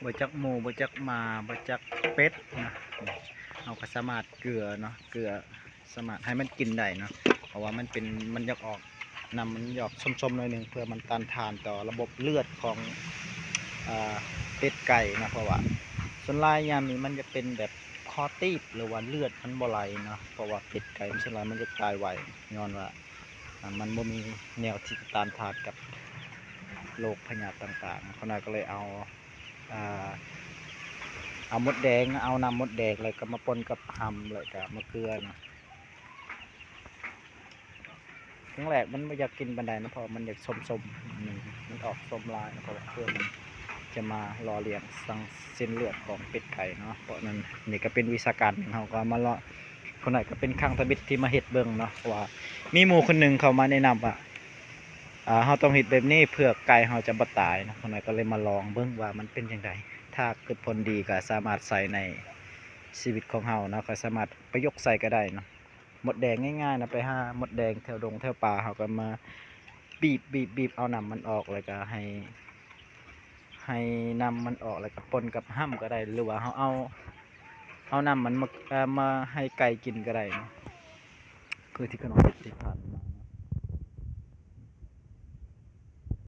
ບໍ່ຈັກໝູ ບໍ່ຈັກໝາ ບໍ່ຈັກເປັດນະ. ເຮົາກໍສາມາດເກືອເນາະ ເກືອສາມາດໃຫ້ມັນກິນໄດ້ເນາະ ເພາະວ່າມັນເປັນ ມັນຢາກອອກ ນ້ຳມັນຢາກສົ້ມໆໜ້ອຍໜຶ່ງ ເພື່ອມັນຕ້ານທານຕໍ່ລະບົບເລືອດຂອງ ເອີ ເປັດໄກ່ເນາະ. ເພາະວ່າສ່ວນຫຼາຍຍາມນີ້ມັນຈະເປັນແບບຄໍຕີບ ຫຼືວ່າເລືອດມັນບໍ່ໄຫຼເນາະ ເພາະວ່າເປັດໄກ່ມັນສ່ວນຫຼາຍມັນຈະຕາຍໄວ ຍ້ອນວ່າ ມັນບໍ່ມີແນວທີ່ຈະຕ້ານທານກັບໂລກພະຍາດຕ່າງໆ. ຂ້ານ້ອຍກໍເລີຍເອົາ ເອົາມົດແດງ ເອົານ້ຳມົດແດງ ແລ້ວກໍມາປົນກັບຮຳ ແລ້ວກໍມາເກືອເນາະ. ຄັ້ງແລກມັນບໍ່ຢາກກິນປານໃດເນາະ ເພາະມັນຢາກສົ້ມໆ ມັນ ມັນອອກສົ້ມຫຼາຍເນາະ ເພາະວ່າເພື່ອມັນຈະມາຫຼໍ່ລ້ຽງສັງເສັ້ນເລືອດຂອງເປັດໄກ່ເນາະ. ເພາະນັ້ນນີ້ກໍເປັນວິຊາການໜຶ່ງ ເຮົາກໍມາເລາະ ຂ້ານ້ອຍກໍເປັນຄັ້ງທຳອິດທີ່ມາເຮັດເບິ່ງເນາະ ເພາະວ່າມີໝູ່ຄົນໜຶ່ງເຂົາມາແນະນຳວ່າ ເຮົາຕ້ອງເຮັດແບບນີ້ເພື່ອໄກ່ເຮົາຈະບໍ່ຕາຍເນາະ. ຂ້ານ້ອຍກໍເລີຍມາລອງເບິ່ງວ່າມັນເປັນຈັ່ງໃດ ຖ້າເກີດຜົນດີກໍສາມາດໃຊ້ໃນຊີວິດຂອງເຮົາເນາະ ກໍສາມາດປະຍຸກໃສ່ກໍໄດ້ເນາະ. ມົດແດງງ່າຍໆນະ ໄປຫາມົດແດງແຖວດົງແຖວປ່າ ເຮົາກໍມາບີບໆໆ ເອົານ້ຳມັນອອກ ແລ້ວກໍໃຫ້ ໃຫ້ນ້ຳມັນອອກ ແລ້ວກໍປົນກັບຮຳກໍໄດ້ ຫຼືວ່າເຮົາເອົາ ເອົານ້ຳມັນມາ ເອີ ມາໃຫ້ໄກ່ກິນກໍໄດ້ເນາະ ຄືທີ່ຂ້ານ້ອຍ